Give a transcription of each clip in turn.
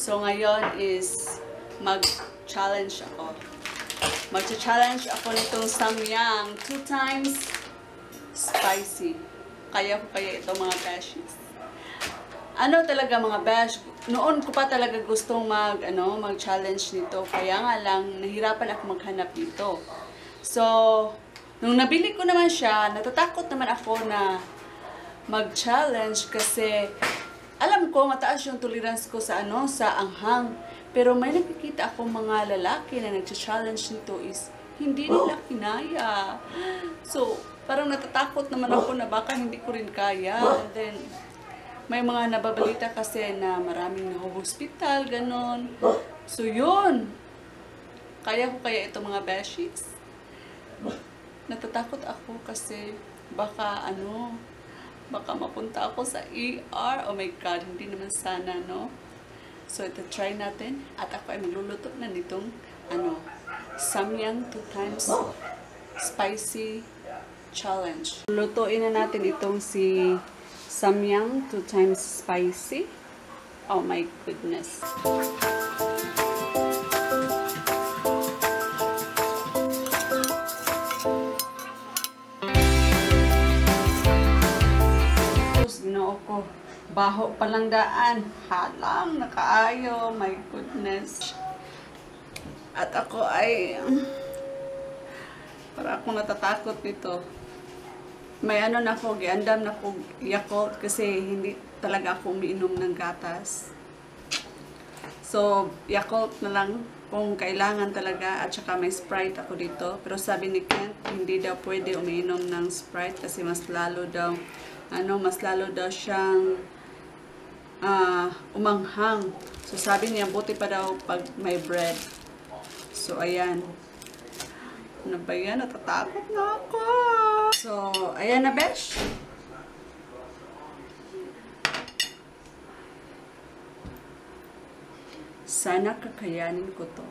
So ngayon is mag-challenge ako. Mag-challenge ako nitong Samyang 2 times spicy. Kaya ko kaya ito mga beshies. Ano talaga mga besh, noon ko pa talaga gustong mag-challenge nito. Kaya nga lang nahirapan ako maghanap nito. So, nung nabili ko naman siya, natatakot naman ako na mag-challenge kasi alam ko mataas yung tolerance ko sa sa anghang. Pero may nakikita akong mga lalaki na nag-challenge nito is hindi nila kinaya. So, parang natatakot naman ako na baka hindi ko rin kaya. And then, may mga nababalita kasi na maraming nahuhospital, ganon. So, yun. Kaya ko kaya ito mga beshies. Natatakot ako kasi baka baka mapunta ako sa ER. Oh my God, hindi naman sana, no? So, ito try natin. At ako ay magluluto na nitong, Samyang 2 times spicy challenge. Lutuin na natin itong si Samyang 2 times spicy. Oh my goodness. Ginoo ko. Baho palang daan. Halang, nakaayo. My goodness. At ako ay para akong natatakot nito. May na ako, giandam na ako Yakult kasi hindi talaga ako umiinom ng gatas. So, Yakult na lang kung kailangan talaga at saka may Sprite ako dito. Pero sabi ni Kent, hindi daw pwede umiinom ng Sprite kasi mas lalo daw siyang umanghang. So, sabi niya, buti pa daw pag may bread. So, ayan. Ano ba yan? Natatakot na ako. So, ayan na, besh. Sana kakayanin ko to.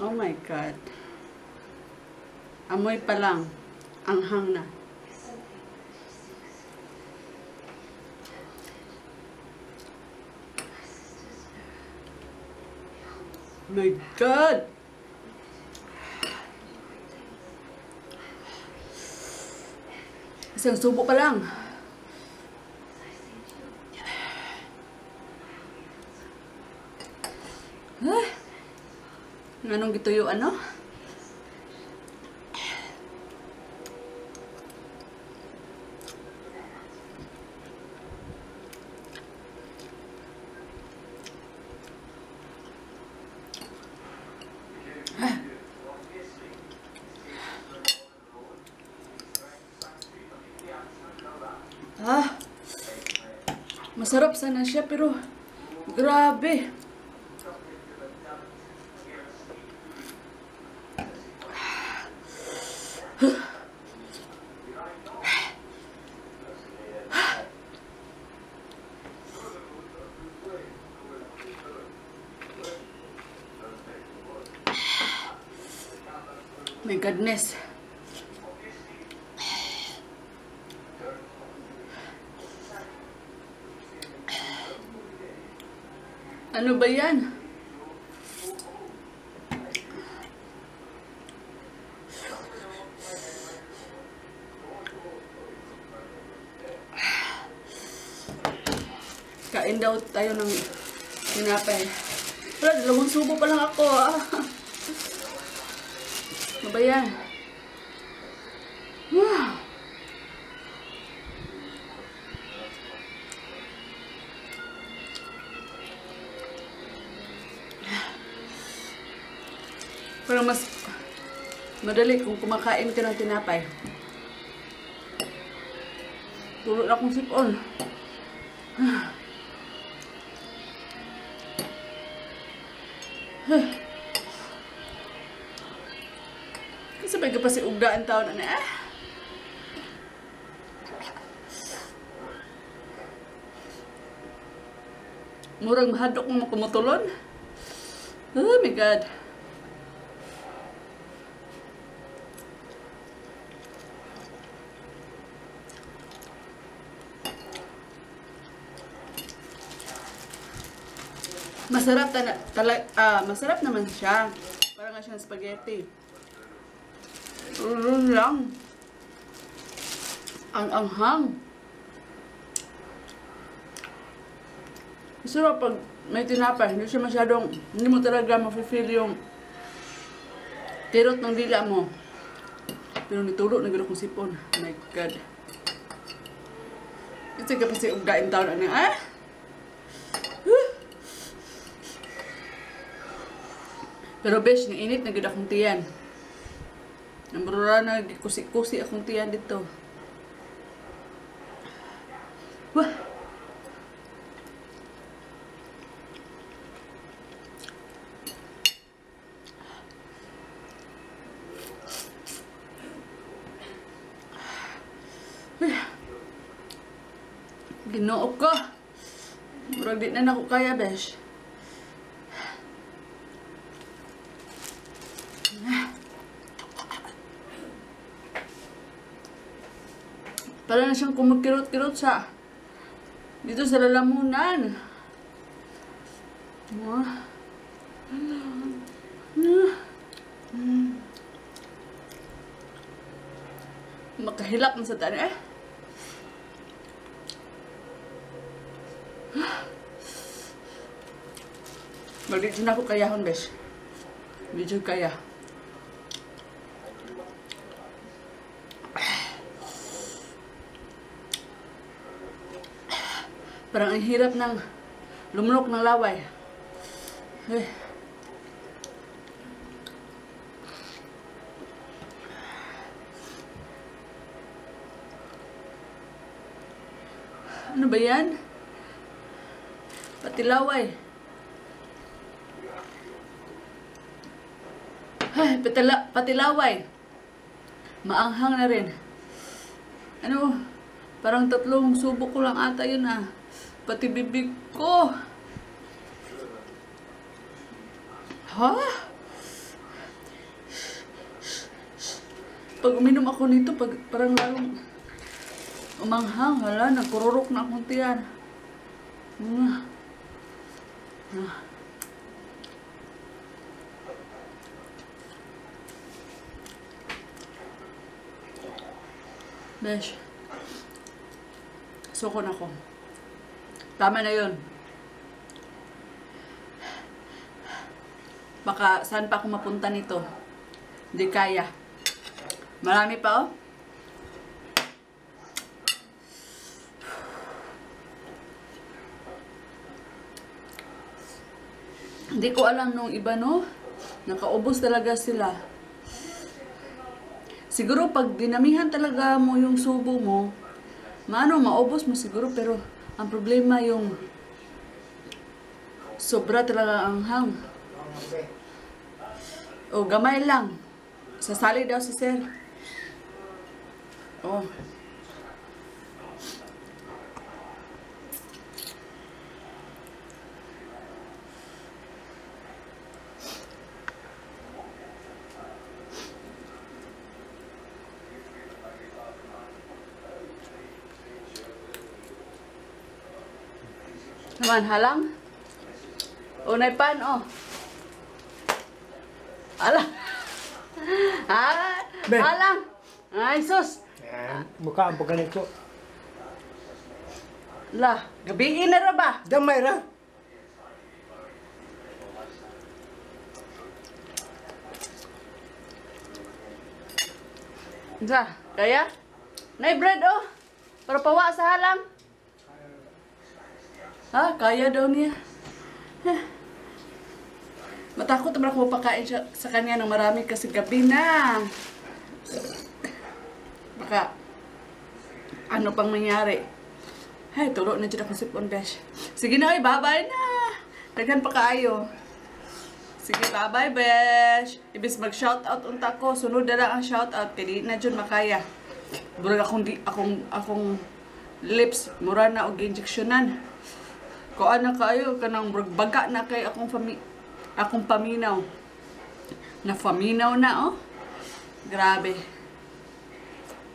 Oh my God. Amoy pa lang. Anghang na. My God! Isang subo pa lang. Anong gituyo, Masarap sana siya pero grabe. My goodness. Ano ba yan? Kain daw tayo ng tinapay. Pero dalawang subo pa lang ako, Ano ba yan? Pero mas madali kung kumakain ka ng tinapay. Tulog akong sipon. Kasi may kapasi ugdaan taon na murang mahadok mo kumutulon. Oh my God. Masarap masarap naman siya. Parang nga siyang spaghetti. Lang. Ang anghang. Masarap pag may tinapay. Hindi siya masyadong, hindi mo talaga mafe-feel yung tirot ng dila mo. Pero nitulo, nagulok ng sipon. Oh my God. Ito ka pa si ugdain taon na niya. Pero besh, ng init, nagod akong tiyan. Ang barura na, kusi-kusi akong tiyan dito. Wah! Ginoo ko. Murag di na ako kaya, besh. Para na siyang kumagkirot-kirot sa dito sa lalamunan. Makahilak na sa tani eh. Magdito na ako kayahon, besh. Medyo kaya. Parang ang hirap ng lumunok ng laway. Eh. Ano ba yan? Pati laway. Ay, pati laway. Maanghang na rin. Ano? Parang 3 subok ko lang ata yun ah. Pati bibig ko. Ha? Pag uminom ako nito, parang lalong umanghang. Hala, nagkururok na akong tiyan. Besh. Suko na ko. Tama na yun. Baka saan pa ako mapunta nito. Hindi kaya. Marami pa oh. Hindi ko alam nung iba no. Nakaubos talaga sila. Siguro pag dinamihan talaga mo yung subo mo, maubos mo siguro, pero ang problema yung sobra talaga ang hang. O gamay lang. Sasali daw si sir. Oh. Naman, halang. Unay pan, oh. Halang. Halang. Ay, sus. Mukha ang pagkanito. Lah, gabiin na ra ba? Damay ra. Kaya? Nay bread, oh. Para pawa sa halang. Ha, kaya daw niya. Matakot naman ako mapakain siya sa kanya ng marami kasi gabi na. Baka, ano pang mangyari. Ay, turo na dyan ako sipon, besh. Sige na, bye-bye na. Daghan pa kaayo. Sige, bye-bye, besh. Ibis mag-shoutout unta ko. Sunod na lang ang shoutout. Kaya di na dyan makaya. Burag akong lips. Mura na o ginjeksyonan. Kung ano kayo, kanang baga na kay akong paminaw. Na-faminaw na, oh. Grabe.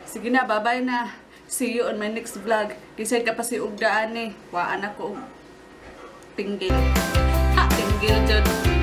Sige na, bye-bye na. See you on my next vlog. Kisay ka pa si Ugdaan eh. Waan ako tinggil. Ha! Single jud.